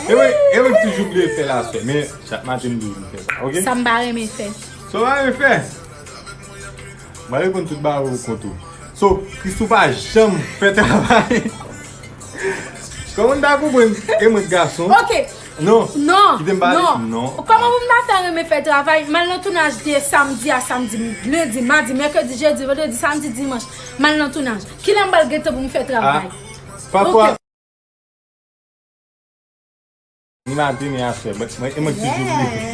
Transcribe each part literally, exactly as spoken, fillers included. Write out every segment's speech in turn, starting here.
E mwen, e mwen ki toujou bliye fè l aswè, men chak maten m toujou fè sa, ok? Sa m pa renmen fè. Sa w pa renmen fè? Mwen reponn tout bagay ou kont ou. So, Christoo pa janm fè travay. Kòman m ta konprann e mwen gason? Ok. Non. Non. Kite m pale. Non. Non. Kòman pou m ta fè renmen fè travay? M al nan tounaj de samdi a samdi, lendi, madi, mèkredi, jedi, vandredi, samdi, dimanch. M al nan tounaj. Kilè m pral gen tan pou m fè travay? Ah. Pafwa. Ok. Ni maten, ni aswè. But mwen, e mwen ki toujou bliye.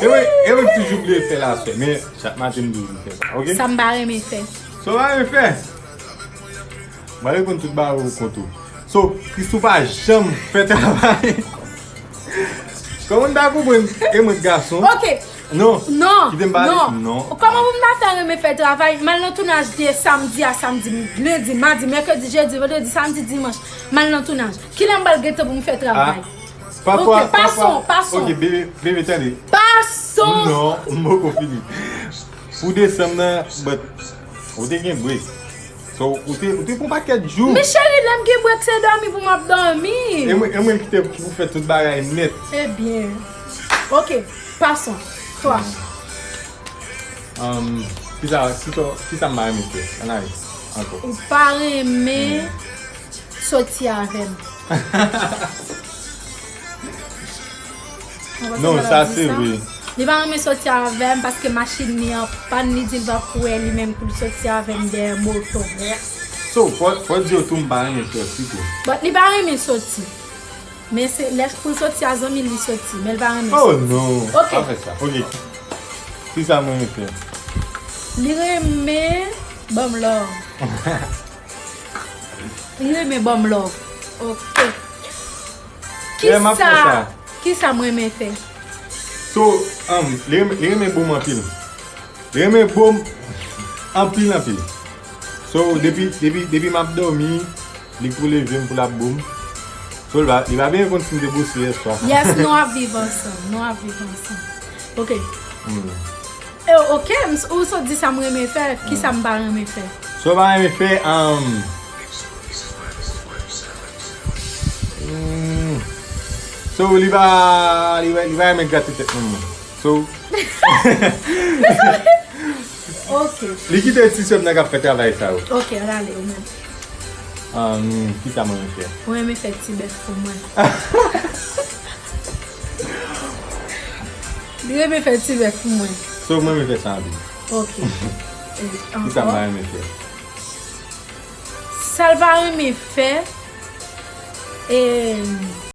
E mwen, e mwen ki toujou bliye fè l aswè. Men chak maten, m toujou fè sa, ok? Sa m pa renmen fè. Sa w pa renmen fè? Mwen reponn tout bagay ou kont ou. So, Chrisoo pa janm fè travay. Kòman m ta konprann e mwen gason? Ok. Non. Non. Kite m pale. Non. Non. Kòman pou m ta fè renmen fè travay? M al nan tounaj de samdi a samdi, lendi, madi, mèkredi, jedi, vandredi, samdi, dimanch. M al nan tounaj. Kilè m pral gen tan pou m fè travay? Ah. Pafwa, ok, pafwa. Pason, pason. Ok, bebe, bebe, tande. Pason. Non, m poko fini. Pou desanm nan, but ou te gen break. So, ou te, ou te pran pakèt jou. Men cheri, lè m gen break, se dòmi pou m ap dòmi. E mwen, e mwen ki te pou fè tout bagay nèt. Ebyen. Ok, pason. Twa. Um, kisa, kisa, kisa m pa renmen fè? Ann ale. Ankò. Ou pa renmen soti avè m. Non, sa se vre. Li pa renmen soti avè m paske machin li an pàn, li di l pa pou wè li menm pou l soti avè m dèyè moto. So, fò, fò di yo tou m pa renmen soti tou. But li pa renmen soti. Men se lè pou l soti a zanmi li soti, men l pa renmen soti. Oh non, pa fè sa. Ok. Kisa mwen renmen fè? Li renmen ban m love. Li renmen ban m love. Ok. Kisa, kisa m renmen fè? So, um, li renmen, li renmen ban m anpil. Li renmen bo m anpil, anpil. So, depi, depi, depi m ap dòmi, li koule je m pou l ap bo m. So, li pa, li pa byen konn si m te bwose yèswa. Yes, nou ap viv ansanm. Nou ap viv ansanm. Ok. Hmm. E, ok, m, ou sot di sa m renmen fè, kisa m pa renmen fè? Sa w pa renmen fè, um, hmm. So, li pa, li pa, li pa renmen grate tèt moun, non. So, ok. Li kite ti sè m nan k ap fè travay sa yo. Ok, ann ale, ou menm. Um, kisa mwen renmen fè? Ou renmen fè ti bèf pou mwen. Li renmen fè ti bèf pou mwen. So, mwen renmen fè sa anpil. Ok. E, kisa m pa renmen fè? Sa l pa renmen fè, e,